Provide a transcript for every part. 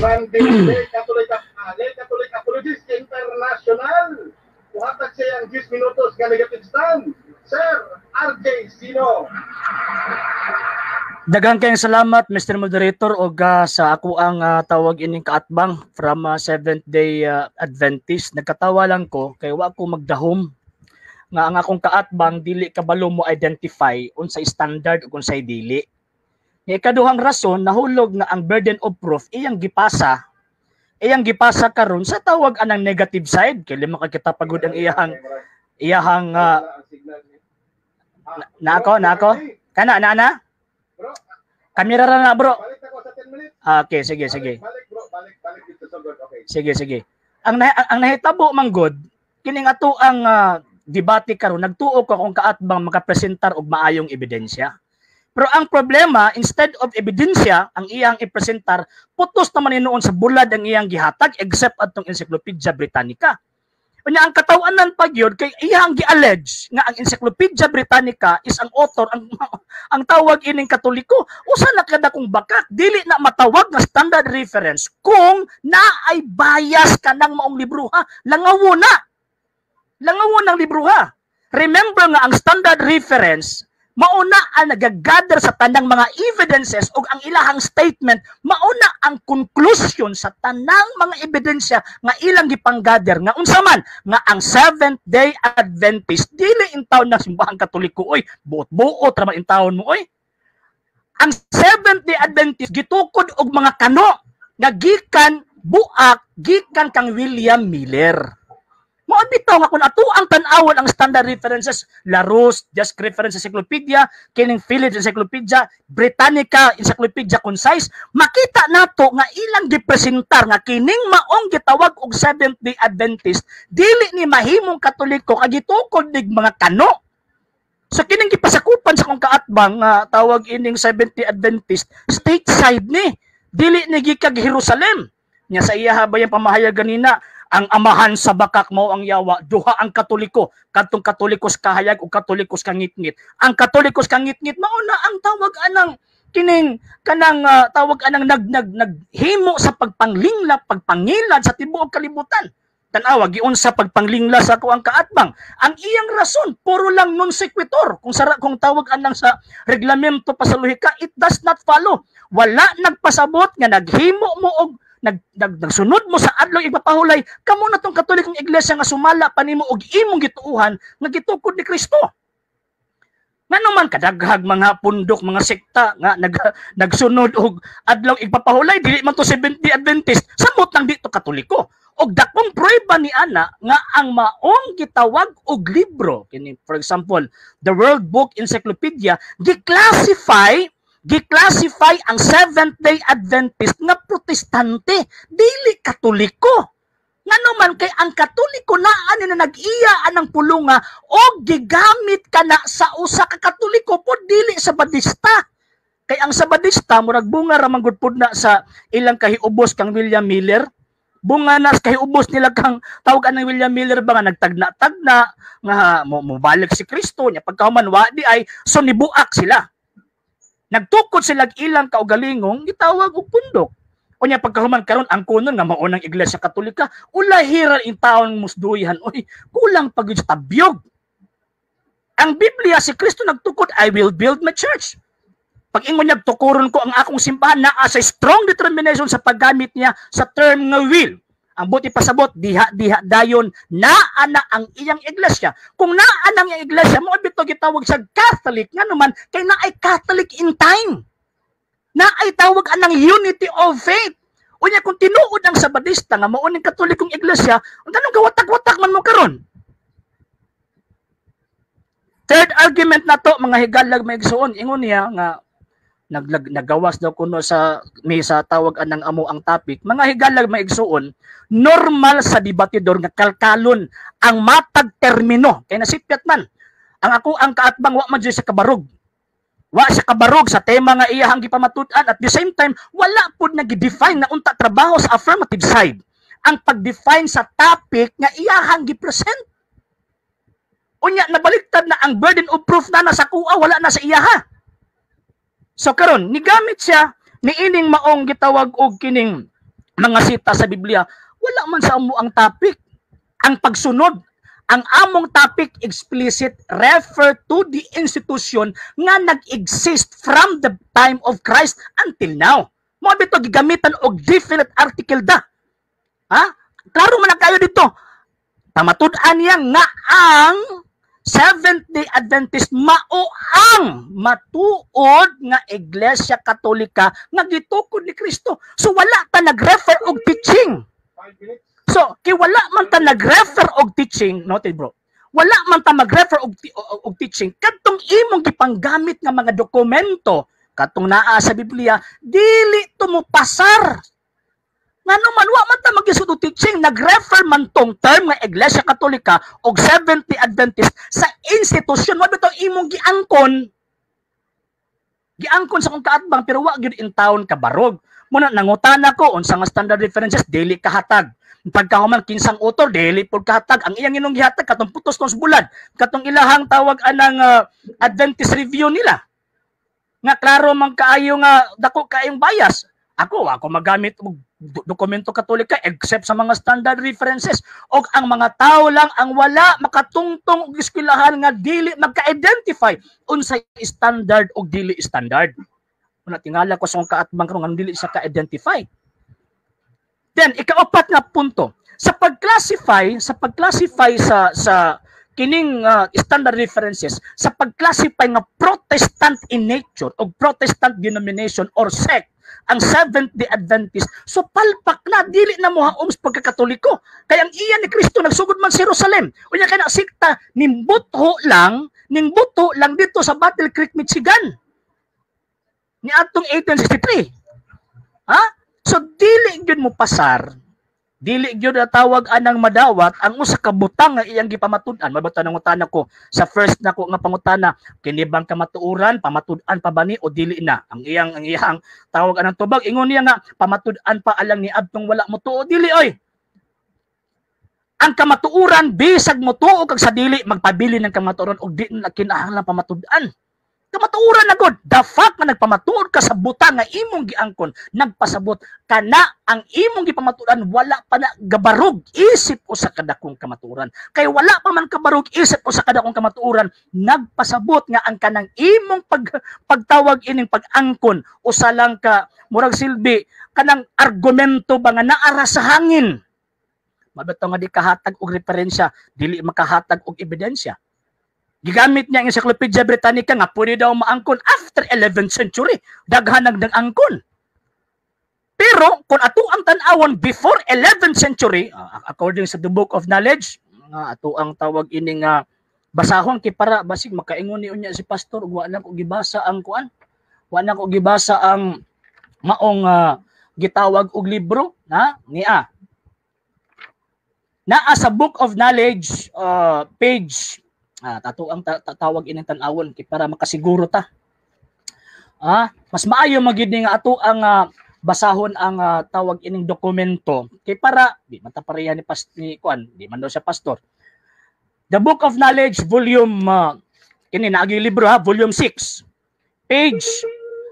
Trending Lay Catholic Apologist International. Muhatag siya ang 10 minutos nga negative stand. Sir RJ Sino. Daghang kayong salamat, Mr. Moderator, og sa ako ang tawag ining kaatbang from Seventh Day Adventist. Nagkatawa lang ko kay wa ko magdahom nga ang akong kaatbang dili kabalo mo identify unsay standard ug unsay dili. Nga ikaduhang rason, nahulog nga ang burden of proof iyang gipasa karon sa tawag anang negative side kay lima ka kita pagod ang iyahang iyahang na ako na ako kana na na kamera ra na, bro. Balik ako sa 10 minutes. Ah, okay, sige, sige. Balik, bro, balik, balik dito sa good. Okay. Sige, sige. Ang nahitabo man gud kining ato ang debate karon, nagtuo ko akong kaatbang makapresentar og maayong ebidensya. Pero ang problema, instead of ebidensya ang iyang ipresentar, putos naman noon sa bulad ang iyang gihatag except atong Encyclopedia Britannica. Unya ang katawanan pa gyud kay iyang gi-allege nga ang Encyclopedia Britannica is ang author ang tawag ining Katoliko. Usa na kada kung bakak, dili na matawag nga standard reference kung naay bias kanang maong libro ha. Langawo na. Langawo ng libro ha. Remember nga ang standard reference mauna ang nagagather sa tanang mga evidences ug ang ilahang statement mauna ang conclusion sa tanang mga ebidensya nga ilang gipanggather nga unsa man nga ang Seventh Day Adventist dili intawon ng Simbahang Katoliko. Oy, buot-buot ra man intawon mo, oy. Ang Seventh Day Adventist gitukod og mga kano nga gikan buak, gikan kang William Miller. Mao bitaw nga kung ato ang tan-awon ang standard references, Larousse, Just Reference Encyclopedia, kining Phillips Encyclopedia, Britannica Encyclopedia Concise, makita nato nga ilang gipresentar nga kining maong gitawag og Seventh Day Adventist dili ni mahimong Katoliko kag gitukod nig mga kano. So kining gipasakupan sa kong kaatbang nga tawag ining Seventh Day Adventist, stateside ni, dili ni gikag Jerusalem. Nya sa iya ba yung pamahayag ganina, ang amahan sa bakak mao ang yawa, duha ang Katoliko, kadtong Katolikos kahayag ug Katolikos kangitngit. Ang Katolikos kangitngit mao na ang tawag anang kining kanang tawag anang nag nag naghimo sa pagpanglingla, pagpangilad sa tibuok kalibutan. Tan-awa giunsa pagpanglingla sa ako ang kaatbang. Ang iyang rason puro lang non sequitur. Kung sara kung tawag anang sa reglamento pa sa lohika, it does not follow. Wala nagpasabot nga naghimo mo og nag, nag nagsunod mo sa adlaw igpapahulay, kamo na tong Katolikong Iglesia nga sumala pa nimo og imong gituohan nga gitukod ni Kristo. Ngano man kadaghag mga pundok, mga sekta nga nagsunod og adlaw igpapahulay, dili man to Seventh Day Adventist, samot lang dito Katoliko. Og dakong prueba ni ana nga ang maong gitawag og libro kini, for example, the World Book Encyclopedia, gi-classify ang Seventh Day Adventist nga Protestante, dili Katoliko. Ngano man kay ang Katoliko naa ni na nag-iya anang pulunga o gigamit kana sa usa ka Katoliko po, dili sa Badista. Kay ang Sabadista murag bunga ra man gud pud na sa ilang kahiubos kang William Miller. Bunga na sa kahiubos nila kang tawag anang William Miller ba nga nagtagna-tagna nga mo balik si Kristo nya pagkahuman wa di ay, so nibuak sila. Nagtukod sila ilang kaugalingong gitawag og pundok. Unya pagkahuman karon ang kunon nga mao ng Iglesia Katolika, ulahiran in taon musduyan. Oy, kulang pag sa tabyog. Ang Biblia, si Kristo nagtukod, "I will build my church." Pag ingon niya, "Tukuron ko ang akong simbahan," naa sa strong determination sa paggamit niya sa term nga "will." Ang buti pasabot, diha diha dayon naa na ang iyang iglesia. Kung naa na ang iyang iglesia, mo bito gitawag sa Catholic, nga naman kay naay Catholic in time. Naay tawag anang unity of faith. Unya kung tinuod ang Sabadista nga mao ning Katolikong Iglesia, ang gawatak-watak man mo karon? Third argument na to, mga higalag, mga igsuon, ingon niya nga nagawas daw kuno sa may sa tawag anang amo ang topic. Mga higalag, mga igsuon, normal sa debatidor nga kalkalon ang matag termino kay nasipyat man. Ang ako ang kaatbang wa man sa kabarog. Wa sa kabarog sa tema nga iyahang gipamatud-an. At the same time, wala pud nag-define na unta trabaho sa affirmative side ang pag-define sa topic nga iyahang gi-present. Unya nabaliktad na ang burden of proof na nasa kuha, wala na sa iyaha. So karon nigamit siya niining maong gitawag og kining mga sita sa Biblia, wala man sa amo ang topic. Ang pagsunod, ang among topic explicit refer to the institution nga nag-exist from the time of Christ until now. Mao bitaw gigamitan og definite article da. Ha? Klaro man na kayo dito. Pamatud-an niya nga ang Seventh-day Adventist mao ang matuod nga Iglesia Katolika nga gitukod ni Kristo. So wala ta nag-refer og teaching. 5 minutes. So, kay wala man ta nag-refer og teaching, noted, bro. Wala man ta mag-refer og teaching kadtong imong gipanggamit nga mga dokumento katong naa sa Biblia, dili to mo pasar. Ngano man wa man ta mag-isod og teaching, nag-refer man tong term nga Iglesia Katolika og Seventh-day Adventist sa institusyon. Wa bitaw imong giangkon. Giangkon sa kong kaatbang pero wa gyud in town kabarog. Muna nangutana ko unsa nga standard references, dili kahatag. Pagkahuman, kinsang author, dili pud kahatag. Ang iyang inong gihatag katong putos tong bulad, katong ilahang tawag anang Adventist Review nila. Nga klaro man kaayo nga dako kaayong bias. Ako, ako magamit og dokumento Katolika except sa mga standard references. Og ang mga tao lang ang wala makatungtong og eskwelahan nga dili magka-identify unsay standard og dili standard. Una tingala ko sa akong kaatbang karon nga dili siya ka-identify. Then ikaapat nga punto, sa pag-classify sa kining standard references, sa pag-classify nga Protestant in nature o Protestant denomination or sect ang Seventh-day Adventist, so palpak na, dili na mo haom sa pagkakatoliko. Kaya ang iya ni Kristo nagsugod man sa Jerusalem. Unya kay na sikta nimbutho lang dito sa Battle Creek, Michigan, ni atong 1863. Ha? So dili gyud mo pasar, dili gyud na tawag anang madawat ang usa ka butang nga iyang gipamatud-an. Mabata nangutana ko sa first nako nga pangutana, kini bang kamatuoran pamatud-an pa ba ni o dili na? Ang iyang tawag anang tubag, ingon niya nga pamatud-an pa alang ni adtong wala mo tuo. Dili oy. Ang kamatuoran, bisag mo tuo kag sa dili, magpabili ng kamatuoran og di na kinahanglan pamatud-an. Kamatuoran na god. The fact nga nagpamatuod ka sa butang nga imong giangkon, nagpasabot kana ang imong gipamatuoran wala pa na gabarog isip usa ka dakong kamatuoran. Kay wala pa man kabarog isip usa ka dakong kamatuoran, nagpasabot nga ang kanang imong pagtawag ining pag-angkon usa lang ka murag silbi kanang argumento ba nga naara sa hangin. Mabitaw nga di kahatag og referensya, dili makahatag og ebidensya. Gigamit niya ang Encyclopedia Britannica nga pwede daw maangkon after 11th century. Daghan nag angkon. Pero kung ato ang tan-awon before 11th century, according sa The Book of Knowledge, nga ato ang tawag ini nga basahon kay para basig makaingon ni unya si pastor ug wa na ko gibasa ang kuan. Wa na ko gibasa ang maong gitawag og libro na niya. Naa sa Book of Knowledge, page tato ang tawag ining tan-awon kay para makasiguro ta. Mas maayo magyud ni nga ato ang basahon ang tawag ining dokumento kay para di man ta pareha ni pas ni kuan, di man daw siya pastor. The Book of Knowledge, volume kini naagi libro ha, volume 6. Page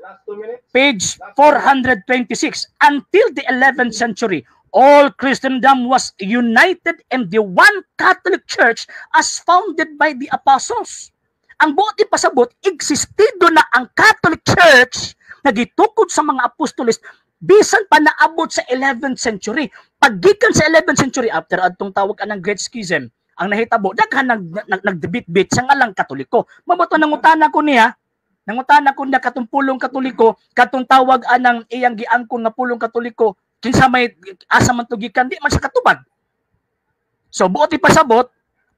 Last 2 minutes. Page 426. Until the 11th century, all Christendom was united in the one Catholic Church as founded by the apostles. Ang buot ipasabot, existido na ang Catholic Church na gitukod sa mga apostoles bisan pa naabot sa 11th century. Paggikan sa 11th century, after adtong tawag anang Great Schism, ang nahitabo daghan nag nag nagdebate sa ngalang Katoliko. Mabuto nangutana ko niya katong pulong Katoliko, katong tawag anang iyang giangkon nga pulong Katoliko, kinsa may asa man to gikan, di man sa katubag. So buot ipasabot,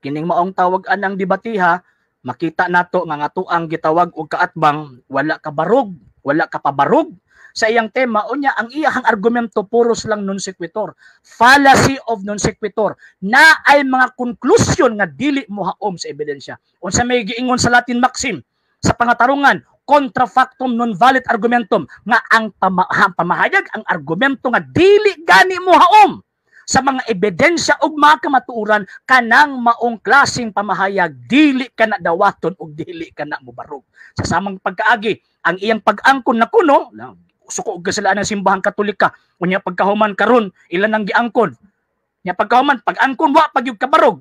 kining maong tawag anang debatiha, makita nato nga nga ang gitawag og kaatbang wala ka barog, wala ka pabarog sa iyang tema. Unya ang iyahang argumento puros lang non sequitur, fallacy of non sequitur, na ay mga konklusyon nga dili mo haom sa ebidensya. Unsa may giingon sa Latin maxim sa pangatarungan? Contra factum non valet argumentum, nga ang pamahayag, ang argumento nga dili gani mo haom sa mga ebidensya ug mga kamatuoran, kanang maong klaseng pamahayag dili ka na dawaton ug dili ka na mobarog. Sa samang pagkaagi, ang iyang pag-angkon na kuno Suko sila ng Simbahang Katolika. Unya pagkahuman karon ilan ang giangkon. Nya pagkahuman pag-angkon wa pag gyud kabarog.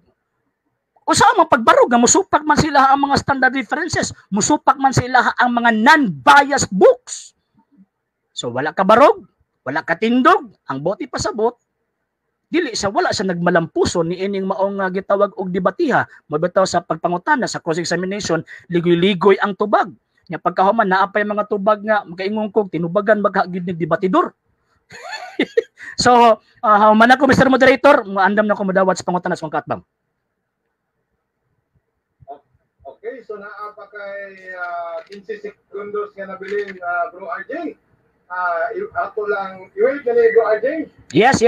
Usa man pagbarog nga musupak man sila ang mga standard references, musupak man sila ang mga non-biased books. So wala ka barog, wala ka tindog, ang bote pasabot dili sa wala sa nagmalampuso ni ining maong gitawag og debatiha. Mabitaw sa pagpangutana sa cross examination, ligoy-ligoy ang tubag. Nya pagkahuman naa pay mga tubag nga makaingon kog tinubagan magha gyud ni debatidor. So, man ako, Mr. Moderator, maandam na ko madawat sa pangutana sa mga kaatbang. Okay, so naa pa kay 15 segundos nga nabilin, Bro RJ. Ato lang i-wave na ni Bro RJ. Yes.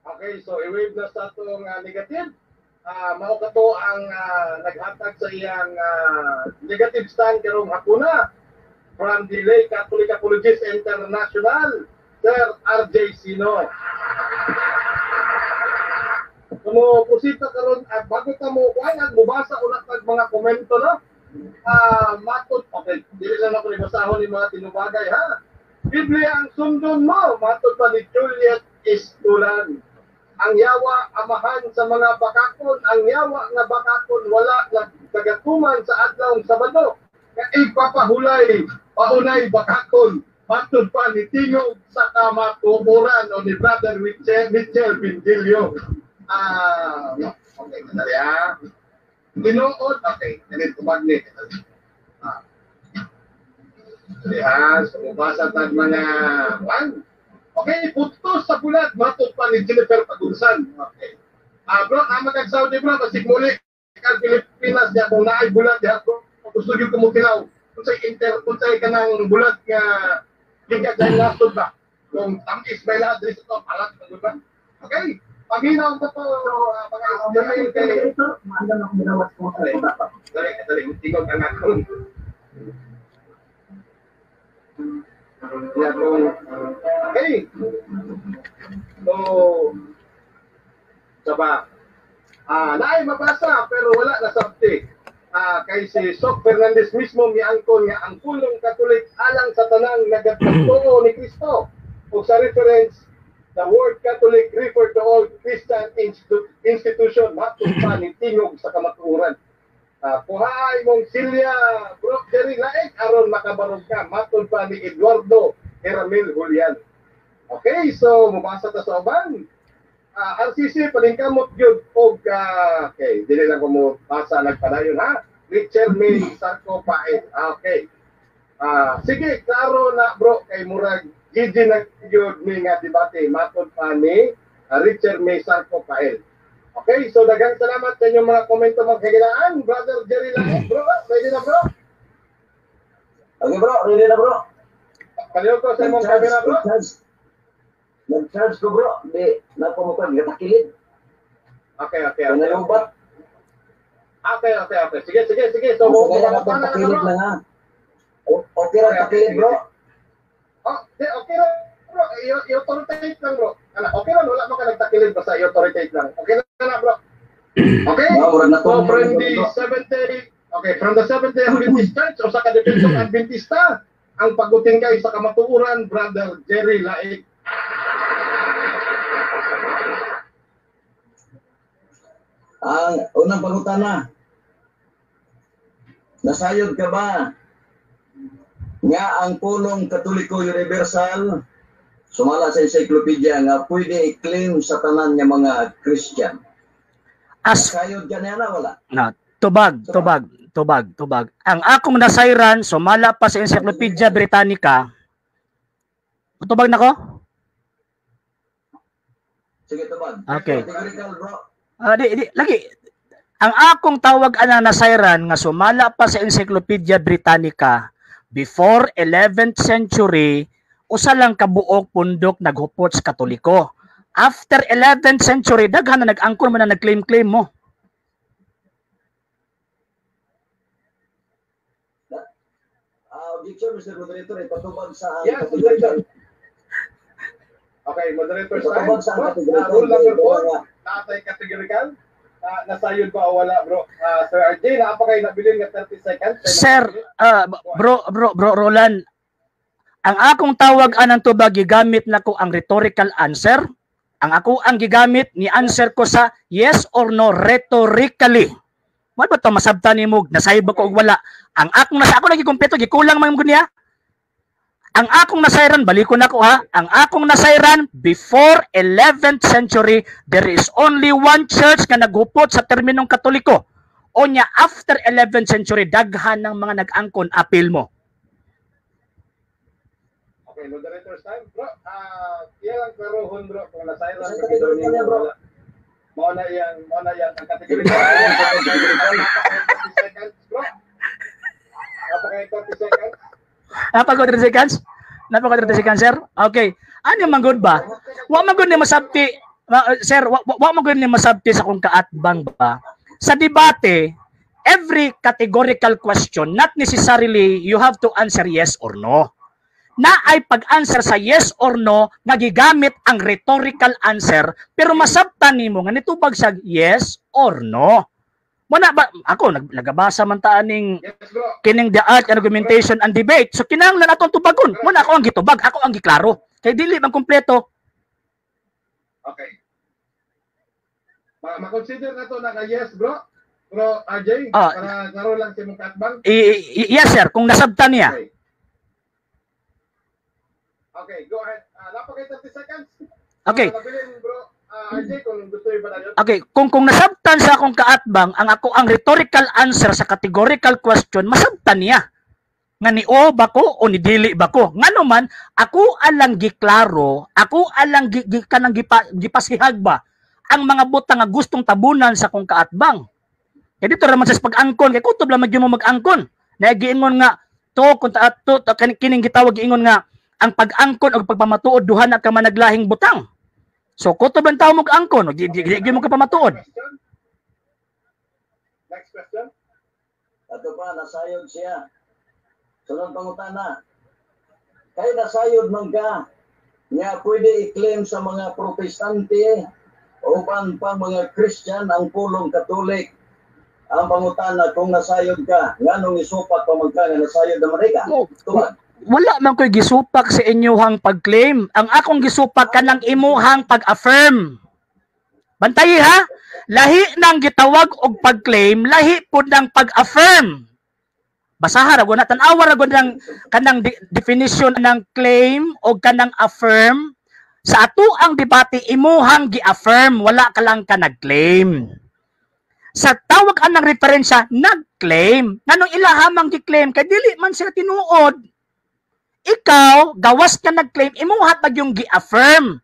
Okay, so i-wave na sa atong negative. Mao kato ang naghatag sa iyang negative stand karong hapuna from the Lay Catholic Apologists International, Sir RJ Sino. Kumo pusita karon at bago ta mo kuan at mubasa una tag mga komento, no. Matod, okay, dili lang ako ni basahon ni mga tinubagay, ha. Biblia ang sundon mo, matod pa ni Juliet Istulan. Ang yawa amahan sa mga bakakon, ang yawa nga bakakon wala nagkagatuman sa adlawng Sabado. Nga ipapahulay, paunay bakakon, matod pa ni Tingog sa kamatuoran o ni Brother Mitchell Pindilio. Okay, sandali ah. Tinuod, okay, ganito tubag ni. Dali ha, so mubasa tag mga one. Okay, putos sa bulat, matod pa ni Jennifer Pagunsan. Okay. Bro, ama kag Saudi, bro, basig muli kag Pilipinas diya kung naay bulat diya bro, gusto gyud ko mo tilaw. Unsay inter, unsay kanang bulat nga gikan sa nasod ba? Kung tamis ba ila diri sa to, alat man ba? Okay. Paginaw ko to, mga Israel kay Maandam ako madawat sa mga Dali, dali, tingog ang akong. Okay. So, saba. Naay mabasa pero wala na sabti. Kay si Sok Fernandez mismo miangkon nga ang pulong Katolik alang sa tanang nagatagtuo ni Kristo. O sa reference, the word Catholic refer to all Christian institution, matod pa ni Tingog sa kamatuoran. Kuhaay mong silya, Bro Jerry Laik, aron makabarog ka, matod pa ni Eduardo Heramil Julian. Okay, so mubasa ta sa uban. RCC, palingkamot gyud og okay, dili lang ko mo basa nagpadayon ha. Richard May Sarko Paet. Okay. Sige, klaro na bro kay murag GG na gyud ni nga debate, matod pa ni Richard May Sarko Pael. Okay, so daghang salamat sa inyong mga komento, mga kagilaan. Brother Jerry Laet, bro, ready na bro? Okay bro, ready na bro. Kaliw ko sa imong camera bro. Nag-charge ko bro, di na ko mo gatakilid. Okay. Nalubat. Okay. Sige. So mo na takilid lang ha. Okay ra takilid bro. Oh, di okay ra bro. I-authoritate lang bro. Ana, okay ra wala man ka nagtakilid basta i-authoritate lang. Okay na bro. Okay? So from the 70, okay, from the Seventh-day Adventist Church o sa kadepensong Adventista, ang pagutin kay sa kamatuoran, Brother Jerry Laik. Ang unang pangutana, nasayod ka ba nga ang pulong Katoliko Universal sumala sa encyclopedia nga pwede i-claim sa tanan nga mga Christian? As nasayod ka niya na wala? Na, tubag. Ang akong nasayran sumala pa sa Encyclopedia Britannica. Tubag na ko? Sige, tubag. Okay. Categorical, bro. Di, lagi. Ang akong tawag ana nasayran nga sumala pa sa Encyclopedia Britannica before 11th century, usa lang kabuok pundok naghupot sa Katoliko. After 11th century, daghan na nag-angkon mo na nag-claim-claim mo. Objection, Mr. Moderator, ipatubag sa yes, categorical. Okay, Moderator Ipatubag sa categorical. Rule number 4, natay categorical. Nasayod ba o wala, bro? Sir RJ, naa pa kayo nabilin nga 30 seconds? Sir, bro Roland, Ang akong tawag anang tubag, gigamit nako ang rhetorical answer. Ang ako ang gigamit ni answer ko sa yes or no rhetorically. Mo ba to masabtan nimo nasayod ba ko og wala? Ang akong nasa ako lagi kumpleto, gikulang man gud niya. Ang akong nasayran, balikon nako ha. Ang akong nasayran, before 11th century, there is only one church nga naghupot sa terminong Katoliko. Onya after 11th century, daghan ng mga nag-angkon, apil mo. Okay, moderator's time. Bro, iya lang klarohon, bro, kung nasayran Sa ka gid categorical nimo niya, bro. wala. Mao na yang ang categorical. 30 seconds, bro. Napaka 30 seconds. Napaka 30 seconds? Napaka 30 seconds, sir? Okay. Ano man good ba? Wa man gud ni masabti, sir, wa man gud ni masabti sa kung kaatbang ba. Sa debate, every categorical question, not necessarily you have to answer yes or no. Na ay pag-answer sa yes or no nga gigamit ang rhetorical answer, pero masabtan nimo nga nitubag sa yes or no. Muna ba ako nagabasa man ta aning Yes, bro. Kining The Art, Argumentation and Debate. So kinahanglan atong tubagon. Muna ako ang gitubag, ako ang giklaro. Kay dili man kumpleto. Okay. Ma-consider na to na ka yes, bro. Bro RJ, para klaro lang sa imong kaatbang. Yes sir, kung nasabtan niya. Okay. Okay, go ahead. Napaka 30 seconds. Okay. Nabilin, bro. RJ, kung gusto yung ba? Okay, kung nasabtan sa akong kaatbang ang ako ang rhetorical answer sa categorical question, masabtan niya nga ni o ba ko o ni dili ba ko. Ngano man ako alang giklaro, ako alang gi, gi, kanang gipasihag ba ang mga butang nga gustong tabunan sa akong kaatbang. Kay dito ra man sa pag-angkon, kay kutob lang magyud mo mag-angkon. Nagiingon nga to kung ta to, to kining gitawag, giingon nga ang pag-angkon og pagpamatuod duha na ka managlahing butang. So kutob lang tao mag-angkon, di, di, di, di mo ka pamatuod. Question? Next question. Ato pa, nasayod siya. Sunod pangutana. Kay nasayod man ka, nga pwede i-claim sa mga Protestante uban pang mga Christian ang pulong Katolik. Ang pangutana, kung nasayod ka, nganong isupak pa man ka nga nasayod naman ka? Tubag. Wala man ko'y gisupak sa inyuhang pag-claim. Ang akong gisupak kanang imuhang pag-affirm. Bantayi ha. Lahi nang gitawag og pag-claim, lahi pud ng pag-affirm. Basaha ra gud na, tan-awa ra gud ng kanang definition ng claim o kanang affirm. Sa ato ang debate, imuhang gi-affirm, wala ka lang ka nag-claim. Sa tawag anang referensya, nag-claim. Nganong ilahamang gi-claim kay dili man sila tinuod. Ikaw, gawas ka nag-claim, imuha pag yung gi-affirm.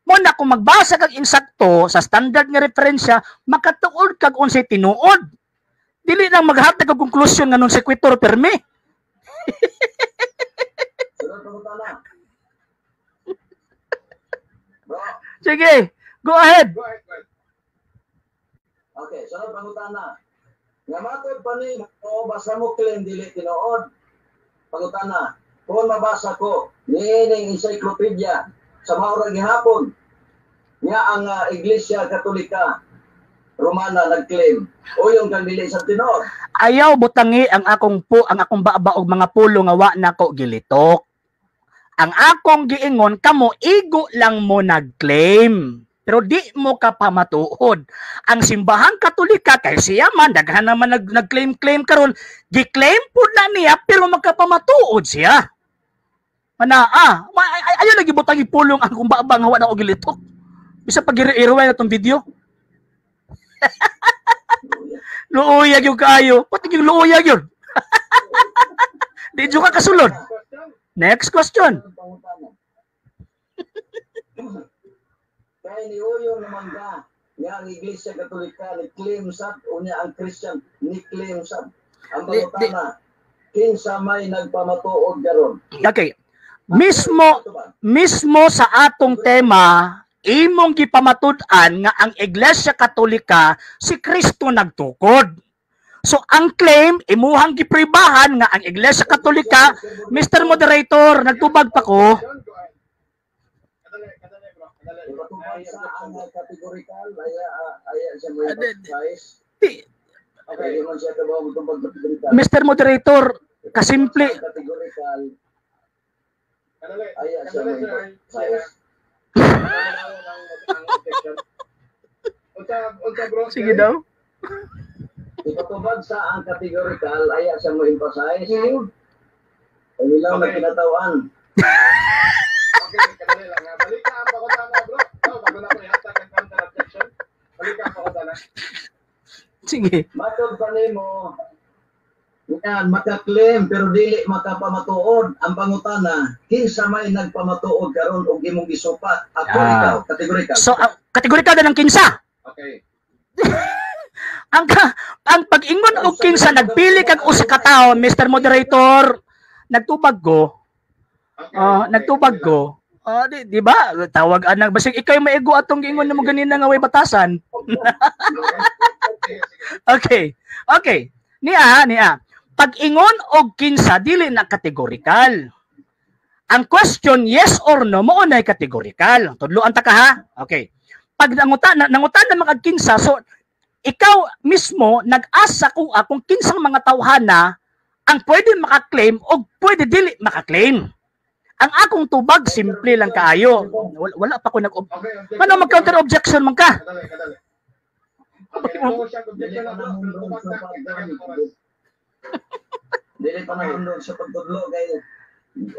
Mo na kung magbasa kag insakto sa standard nga referensya, makatuod kag unsay tinuod. Dili nang maghatag og konklusyon nga non sequitur permi. Sunod pangutana. Bro, Sige, go ahead. Go ahead, go ahead. Okay, sunod pangutana. Nga matod pa ni o basta mo claim dili tinuod. Pangutana, kung mabasa ko niining encyclopedia sa maura gihapon nga ang Iglesia Katolika Romana nag-claim o yung kang dili sa tinuod. Ayaw butangi ang akong baba og mga pulo nga wa nako gilitok. Ang akong giingon kamo igo lang mo nag-claim. Pero di mo ka pamatuod. Ang Simbahang Katolika kay siya man daghan naman nag-claim-claim karon, gi-claim pud na niya pero magkapamatuod siya. Mana ayaw lagi butang ipulong ang akong baba nga wa na og gilitok. Bisa pag i-rewind na tong video. Luoya gyud kaayo. Pati gyud luoya gyud. Di jud ka kasulod. Question? Next question. Sunod pangutana. Kay niuyon naman ka nga ang Iglesia Katolika ni claim sad unya ang Christian ni claim sad. Ang pangutana, kinsa may nagpamatuod karon? Okay. Mismo mismo sa atong tema, imong gipamatud-an nga ang Iglesia Katolika si Kristo nagtukod. So ang claim imuhang gipribahan nga ang Iglesia Katolika, Mr. Moderator, nagtubag pa ko. Question? Go ahead. Kadali, kadali, bro. Kadali, bro. Ipatubag sa ang categorical aya aya siya mo size. Okay. Di man siya kabaw motubag categorical. Mr. Moderator, kasimple Ang categorical. Kadali. Aya siya Kadali, mo sir. emphasize. Ang objection. Unsa, unsa, bro? Sige daw. Ipatubag sa ang categorical, aya siya mo emphasize. Ang hilaw na kinatawan. Okay, kadali lang, ha. Balik ka ang pangutana, bro. No, bago na ko ihatag ang counter objection. Balik ka ang pangutana. Sige. Matod pa nimo, yan, makaklaim pero dili makapamatuod. Ang pangutana, kinsa may nagpamatuod karon og imong gisupat? Ako, ikaw, categorical. So, categorical na ng kinsa. Okay. Ang pag-ingon og kinsa, nagpili kag usa ka tawo, Mr. Moderator, nagtubag ko. Ah, nagtubag ko. Ah, di ba? Tawag anang basig ikaw yung maigo atong giingon namo ganina nga way batasan. Okay, sige. Okay. Okay. Niya, niya. Pag-ingon og kinsa, dili na categorical. Ang question yes or no mao na categorical. Tudloan ta ka, ha. Okay. Pag nanguta na mga kinsa, so ikaw mismo nag-asa kung kinsang mga tawhana ang pwede makaklaim o pwede dili makaklaim. Ang akong tubag simple lang kaayo. Wala pa ko nag Okay, objection. Ano, mag-counter objection man ka? Kadali, kadali. Okay, ako siya objection na, bro. Pero tubag na, daghan ng oras. Dili pa na sa pagtudlo kay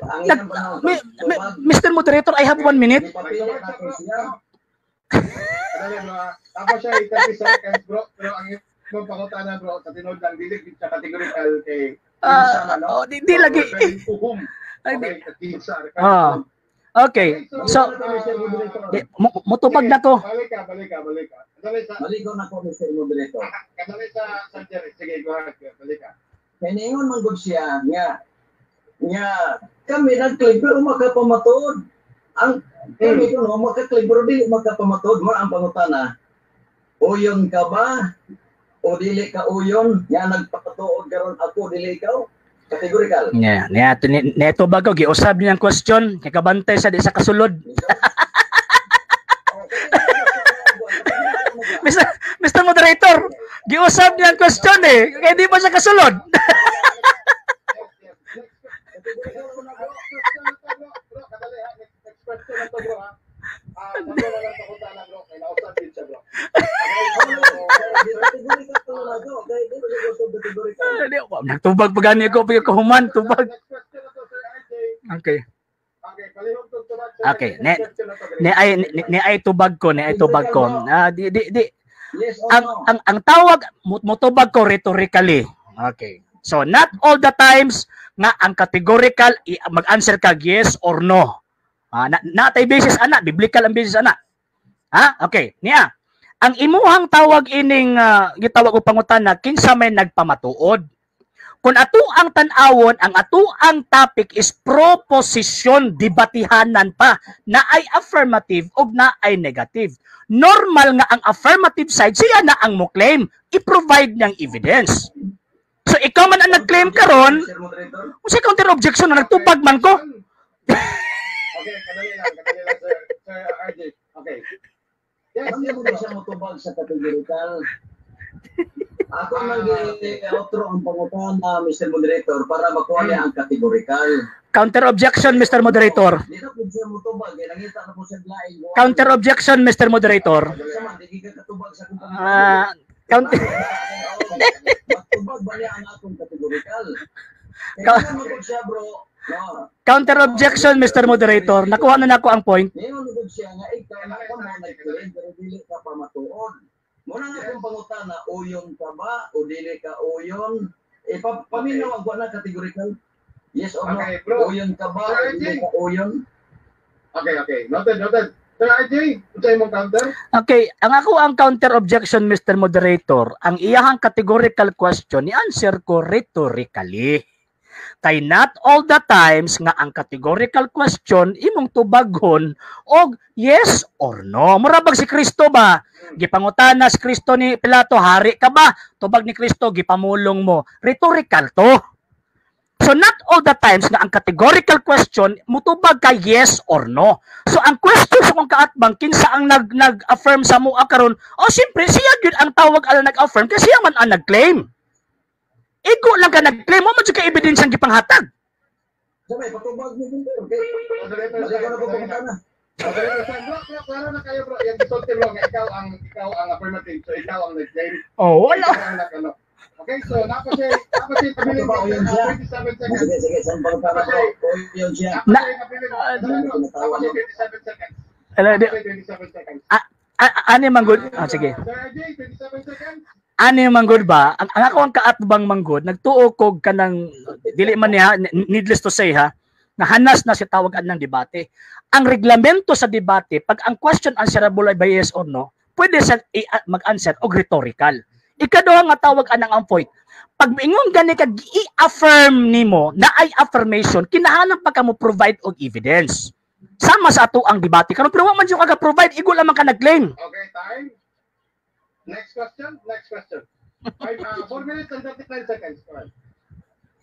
ang iyang panahon Mr. Moderator, I have 1 minute. Gipapili nato siya. Kadali, bro, ha. Tapos siya 30 seconds, bro. Pero ang imong pangutana, bro, sa tinuod lang, dili gid siya categorical kay kinsa man, no? Oh, di lagi. Referring to whom? Ay, di. Okay, kinsa, referring to whom. Okay. So, di, mutubag na ko. Balik ka, balik ka, balik ka. Kadali sa, Maligo na ko, Mr. Moderator. kadali sa Jerry. Sige, go ahead. Balik ka. Kay niingon man gud siya nga nga kami nag-claim pero makapamatuod. Ang kami kuno maka-claim pero dili makapamatuod. Mo ang pangutana. Uyon ka ba? O dili ka uyon? Nga nagpakatuod karon ako, dili ikaw? Categorical. Nya, niya neto bago giusab niya ang question kay kabantay sa di sa kasulod. Mr. Moderator, giusab niya ang question eh. Kaya di ba siya kasulod? Yes. Next question na to, bro. Bro, kadali ha. Next question na to, bro, ha. Ah, bago na lang pangutana, bro. Kay nausab din siya, bro. Categorical na to. Kay di ba siya categorical? Di, wow, nagtubag pa gani ko pag kahuman, tubag. Next question na to, Sir RJ. Okay. Okay, palihog tong tubag, sir. Okay, Next question na to, dali. Ni ay tubag ko, ni ay tubag ko. Ah, di di di Yes or ang no? ang tawag motubag ko rhetorically. Okay. So not all the times nga ang categorical mag-answer ka yes or no. Ah, na, natay basis ana, biblical ang basis ana. Ha? Okay. Niya. Ang imuhang tawag ining gitawag og pangutana kinsa may nagpamatuod. Kung ato ang tan-awon, ang ato ang topic is proposition, debatihanan pa na ay affirmative o na ay negative. Normal nga ang affirmative side, siya na ang mo claim, i-provide niyang evidence. So ikaw man ang nag-claim karon, Sir Moderator? kung sa counter objection na nagtubag man ko. Okay, kadali lang, Sir RJ. Okay. Yes, Ano yes, mo bro. siya motubag sa categorical? Ako nang otro ang pangutana, Mr. Moderator, para makuha niya ang categorical. Counter objection, Mr. Moderator. Di na po siya motubag, eh. Nangita na po siya laing. Counter objection, Mr. Moderator. Sa man, di ka katubag sa akong Ah, counter Matubag ba niya ang akong categorical? Kaya naman po siya, bro. No. Counter objection, Mr. Moderator. Nakuha na nako ang point. Ngayon gud siya nga ikaw na ka mo nag-claim pero dili ka pa matuod. Muna nga kung pangutana, uyon ka ba o dili ka uyon? E pa, paminaw ang na categorical. Yes or no? Okay, bro. Uyon ka ba o Sir dili RJ. ka uyon? Okay. Noted, noted. Sir RJ, unsay imong counter? Okay, ang ako ang counter objection, Mr. Moderator, ang iyahang categorical question ni answer ko rhetorically. Kay not all the times nga ang categorical question imong tubaghon og yes or no. Mura bag si Kristo ba? Gipangutana si Kristo ni Pilato, "Hari ka ba?" Tubag ni Kristo, "Gipamulong mo." Rhetorical to. So not all the times nga ang categorical question mutubag ka yes or no. So ang question sa kong kaatbang, kinsa ang nag-affirm sa mua karon? O siyempre siya gyud ang tawag ala nag-affirm kasi siya man ang nag-claim. Igo lang ka nag-claim mo man jud ka ebidensya ang gipanghatag. Sabay, patubag ni Gunter. Okay. Moderator Balik ko time, na ko kadali lang. pangutana. Moderator time, bro, bro, klaro na kayo, bro. Yung gisulti mo nga ikaw ang affirmative. So ikaw ang nag-claim. Oh, wala. Ikaw ang nag-ano. Okay, so napos siya Ano ba, uyon siya? 27 seconds. Sige, sige, saan pangutana bro? Uyon siya. Napos siya kabilin, napos siya 27 seconds. Ala, di, Napos siya 27 seconds. ani manggod. Ah, sige. Sir RJ, 27 seconds. Ani manggod ba? Ang ako ang kaatbang manggod, nagtuo kog kanang dili man niya, needless to say ha, na hanas na si tawag ng debate. Ang reglamento sa debate, pag ang question answerable ay by yes or no, pwede sa mag-answer og rhetorical. Ikaduha nga tawag anang ang point. Pag miingon gani kag i-affirm nimo na ay affirmation, kinahanglan pa ka mo provide og evidence. Sama sa ato ang debate karon, pero wa man jud ka provide, igo lamang ka nag-claim. Okay, time. Next question. Next question. 4 minutes and 39 seconds. Go ahead.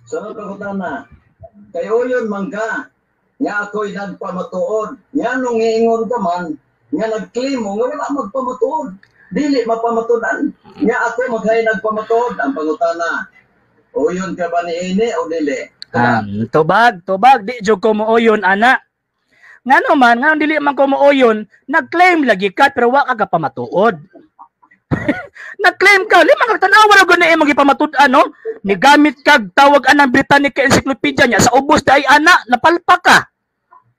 Sunod pangutana. Kay uyon man ka, nga ako'y nagpamatuod. Nga nung iingon ka man, nga nag-claim mo, nga wala magpamatuod. Dili mapamatudan. Nga ako maghay nagpamatuod. Ang pangutana, uyon ka ba ni ini o dili? Tubag, tubag, di jud ko mooyon ana. Ngano man, ngano dili man ko mooyon, nag-claim lagi ka pero wa ka kapamatuod. Nag-claim ka, lima ka tan-awa ra gud na imong gipamatud-an, no? Nigamit kag tawag anang Britannica Encyclopedia niya sa ubos di ay ana, napalpa ka.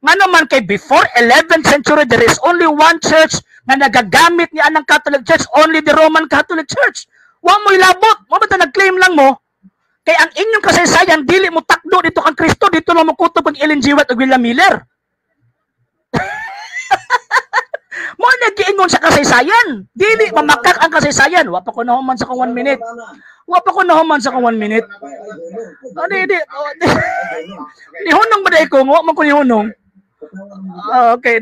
Ngano man kay before 11th century there is only one church nga nagagamit ni anang Catholic Church, only the Roman Catholic Church. Wa mo'y labot, mo ba ta nag-claim lang mo? Kay ang inyong kasaysayan dili mo takdo dito kang Kristo, dito lang mo kutob ang Ellen G. White ug William Miller. Mo nagiingon sa kasaysayan. Dili mamakak ang kasaysayan. Wa pa ko nahuman sa kong 1 minute. Wa pa ko nahuman sa kong 1 minute. Oh, di, di, oh, di. Nihunong ba dai ko? Wa man ko nihunong. Ah, okay.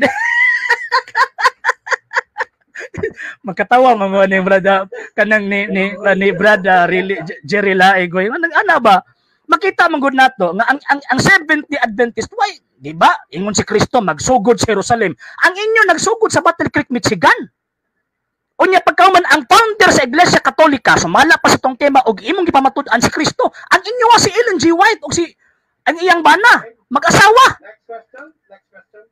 Magkatawa man ni brother kanang ni brother really Jerry Laegoy. Anong ana ba? Makita man gud nato nga ang Seventh-day Adventist, why, di ba? Ingon si Kristo magsugod sa Jerusalem. Ang inyo nagsugod sa Battle Creek, Michigan. Unya pagkauman ang founder sa Iglesia Katolika sumala pa sa tong tema og imong gipamatud-an si Kristo. Ang inyo nga si Ellen G. White og si ang iyang bana mag-asawa. Next question. Next question.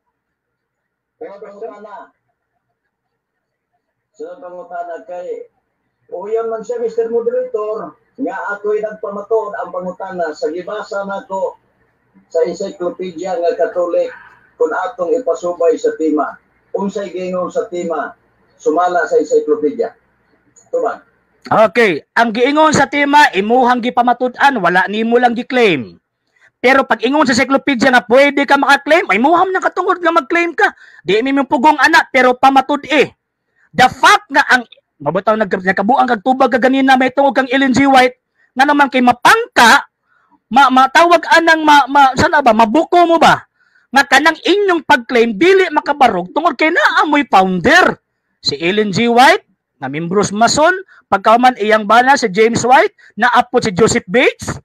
Next question. Sunod pangutana kay uyon man siya, Mr. Moderator, nga ako'y nagpamatuod. Ang pangutana, sa gibasa nako sa encyclopedia nga Catholic, kung atong ipasubay sa tema, unsay giingon sa tema sumala sa encyclopedia? Tubag. Okay, ang giingon sa tema imuhang gipamatud-an, wala nimo lang gi-claim. Pero pag ingon sa encyclopedia nga pwede ka maka-claim, ay muham na katungod nga mag-claim ka. Di mi mong pugong anak pero pamatud-e. The fact nga ang mabutaw nagkabuang kag tubag ka ganina may tungod kang Ellen G. White nga naman kay mapangka matawag anang sana ba mabuko mo ba nga kanang inyong pag-claim dili makabarog tungod kay naa mo'y founder si Ellen G. White nga membros Mason, pagkaman iyang bana si James White, naapot si Joseph Bates.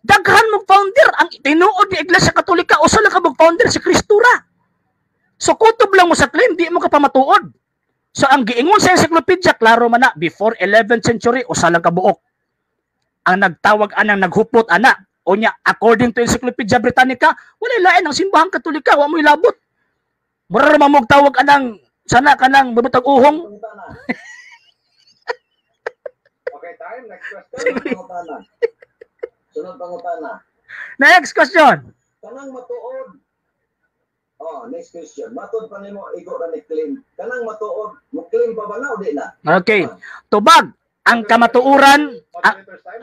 Daghan mong founder ang tinuod ni Iglesia Katolika, usa lang ka mong founder si Kristo ra. So kutob lang mo sa claim, di mo ka pamatuod. So ang giingon sa encyclopedia, klaro man na, before 11th century, usa lang ka buok ang nagtawag anang naghupot ana. Unya, according to Encyclopedia Britannica, wala lain ang simbahang Katolika, wa mo'y labot. Mura ra man tawag anang sana kanang bubutag uhong. Okay, time. Next question. Sunod pangutana. Next question. Kanang matuod. Oh, next question. Matod pa nimo igo ra ni claim. Kanang matuod, mo claim pa ba na o di na? Okay. Tubag ang kamatuoran.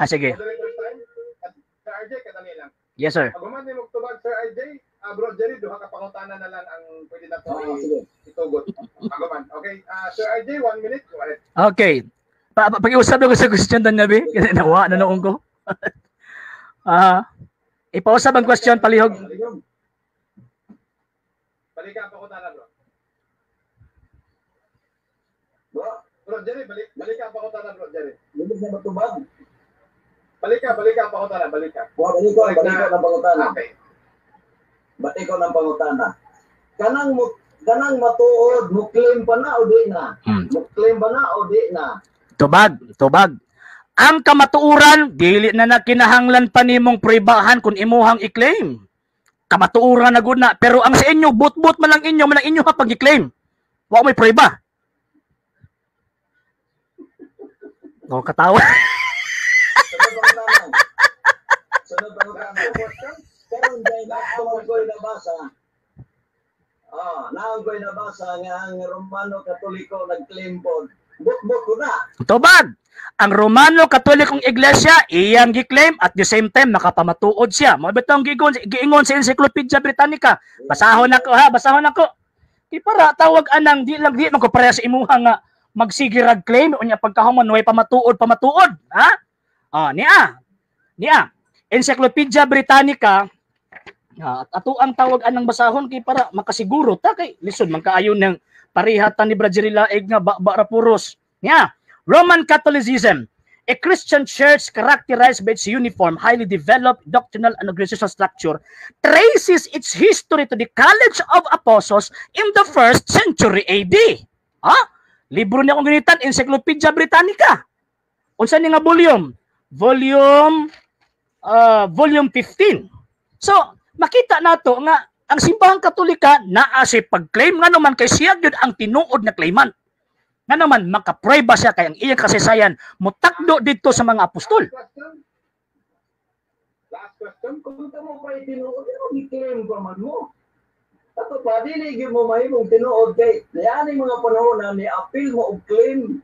Sige. Sir RJ, kadali lang. Yes, sir. Pag human nimo tubag, Sir RJ, bro Jerry, duha ka pangutana na lang ang pwede na to itugot. Pag-human. Okay, Sir RJ, 1 minute. Go ahead. Okay. Pag-iusap ko sa question dan nabi kasi nawa na noon ko. Ipausap ang question palihog. Balik ang pangutana, bro. Bro Jerry, balik ang pangutana, bro Jerry. Bilis na matubag. Balik ka ang pangutana, balik ka. Balik ko ng pangutana. Okay. Balik ko ng pangutana. Kanang matuod, mo claim pa na o di na? Mo claim pa na o di na? Tubag, tubag. Ang kamatuoran, dili na na kinahanglan pa nimong pruebahan kung imuhang i-claim. Kamatuoran na gud na, pero ang sa inyo but-but man lang inyo man lang inyo ha pag-claim. Wa may prueba. No, katawa. Sunod pangutana. Karon day naawang ko'y nabasa. Naawang ko'y nabasa nga ang Romano Katoliko nag-claim pod. But-but ko na. Tubag. Ang Romano Katolikong Iglesia iyang gi-claim, at the same time nakapamatuod siya. Mao bitong giingon sa Encyclopedia Britannica. Basahon nako ha, basahon nako. Kay para tawag anang di lang di man ko pareha sa imuha nga magsige rag claim unya pagkahuman way pamatuod pamatuod, ha? Niya. Niya. Encyclopedia Britannica, ato ang tawag anang basahon kay para makasiguro ta kay lisod man kaayo ng parehatan ni Brad Jerry Laig nga ba ra puros. Niya. Roman Catholicism, a Christian church characterized by its uniform, highly developed doctrinal and organizational structure, traces its history to the College of Apostles in the 1st century AD. Ha? Libro niya akong ginitan, Encyclopedia Britannica. Unsa ni nga volume? Volume 15. So, makita nato nga ang simbahang Katolika naa si pag-claim, nga naman kay siya gyud ang tinuod na claimant. Nga naman makaprueba siya kay ang iyang kasaysayan motakdo didto sa mga apostol. Last question. Kung kamo pa tinuod, pero gi-claim pa man mo. Ato pa, dili gyud mo mahimong tinuod kay niani mga panahon na ni-appeal mo og claim.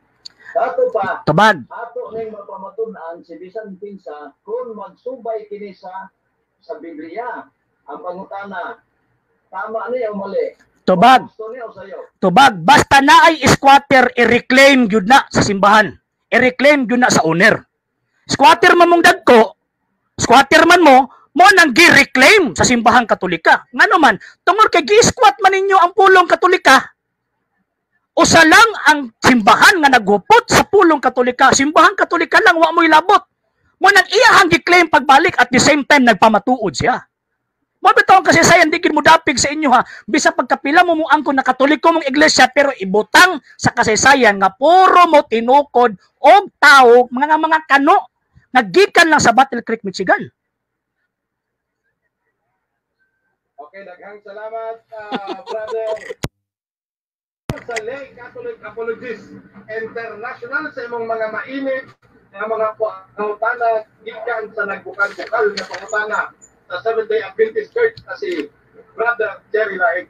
Ato pa, Tubag. Ato ning mapamatud-an si bisan kinsa kung magsubay kini sa Biblia. Ang pangutana, tama ni o mali? Tubag. Tubag, basta na ay squatter, i-reclaim gyud na sa simbahan. I-reclaim gyud na sa owner. Squatter man mong dagko, squatter man mo, mo nang gi-reclaim sa simbahang Katolika. Ngano man, tungod kay gi-squat man ninyo ang pulong Katolika, usa lang ang simbahan nga naghupot sa pulong Katolika. Simbahang Katolika lang, wa mo'y labot. Mo nang iyahang gi-claim pagbalik, at the same time nagpamatuod siya. Mabitaw ang kasaysayan, di gid mo dapig sa inyo ha. Bisa pagkapila mo angkon na Katoliko mong iglesia, pero ibutang sa kasaysayan nga puro mo tinukod og tao, mga kano, nga gikan lang sa Battle Creek, Michigan. Okay, daghang salamat, brother. Sa Lay Catholic Apologist International sa imong mga mainit nga mga pangutana gikan sa nagbukal-bukal nga pangutana sa Seventh-day Adventist Church na si Brother Jerry Laig.